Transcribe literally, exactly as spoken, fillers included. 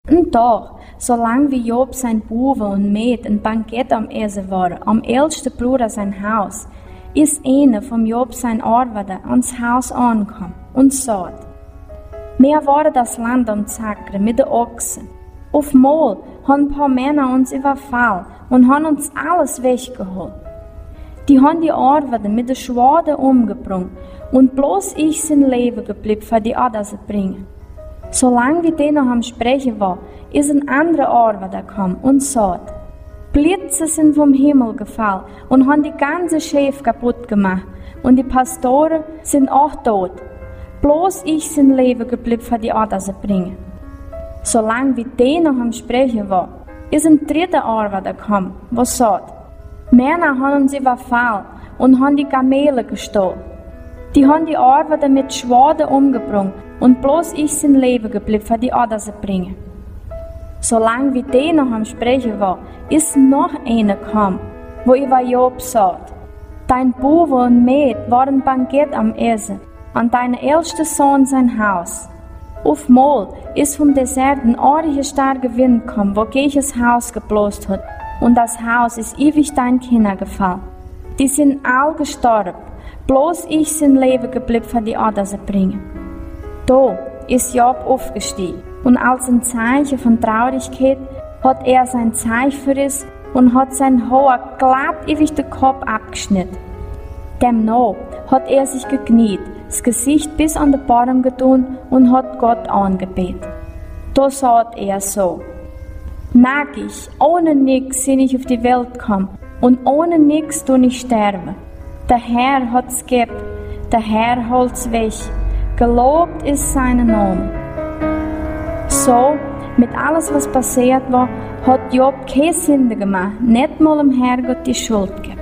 Un doch, solang wie Job sien Buwe un Mäd en Bankett am Ese wore, am ältste Bruder sien Haus, is eene vum Job sien Oarwade ans Haus aunkomm un saut: Mea wore das Land am Zagre mit de Ochse. Uf mol han paar Männer uns iwafall un han uns alles weggeholt. Die han die Oarwade mit de Schwade umgebrung un bloos ich sin Lewe geblieb, fa die Odda se bringe. Solang wie dee noch am Spreche wor, is en andre Oarwade komm un saut: Blitze sin vum Himmel gefall un han die ganze Scheef kaputt gemacht un die Pastore sin och doot. Bloos ich sin Lewe geblieb, fa die Odda se bringe. Solang wie dee noch am Spreche wor, is en dritte Oarwade komm, wo saut: Männer han uns iwafall un han die Kamele gestohl. Die han die Oarwade mit Schwade umgebrung un bloos ich sin Lewe geblieb, fa die Odda se bringe. Solang wie dee noch am Spreche wor, is noch eene komm, wo iwa Job saut: Dien Buwe un Mäd wore en Bankett am Ese an dien ältste Sohn sien Haus. Uf mol is vum Desert en oarige starke Wind komm, wo gege es Haus geblost hot, un das Haus is iwig dien Kinner gefall. Die sin all gestorb. Bloos ich sin Lewe geblieb, fa die Odda se bringe. Do is Job ufgestieg, un als en Zeiche vun Traurigkeit hot er sien Zeich verriss un hot sien Hoor glatt iwig de Kopp abgeschnitt. Demno hot er sich gekniet, s Gesicht bis an de Bodem gedun un hot Gott aungebet. Do saut er so: Nackig, ohne nix sin ich uf die Welt komm, un ohne nix dun ich sterwe. De Herr hot's gebb, de Herr holt's weg. Gelobt is siene Nome. So, mit alles, was passeert wor, hot Job kee Sinde gemacht, net mol em Herrgott die Schuld gebb.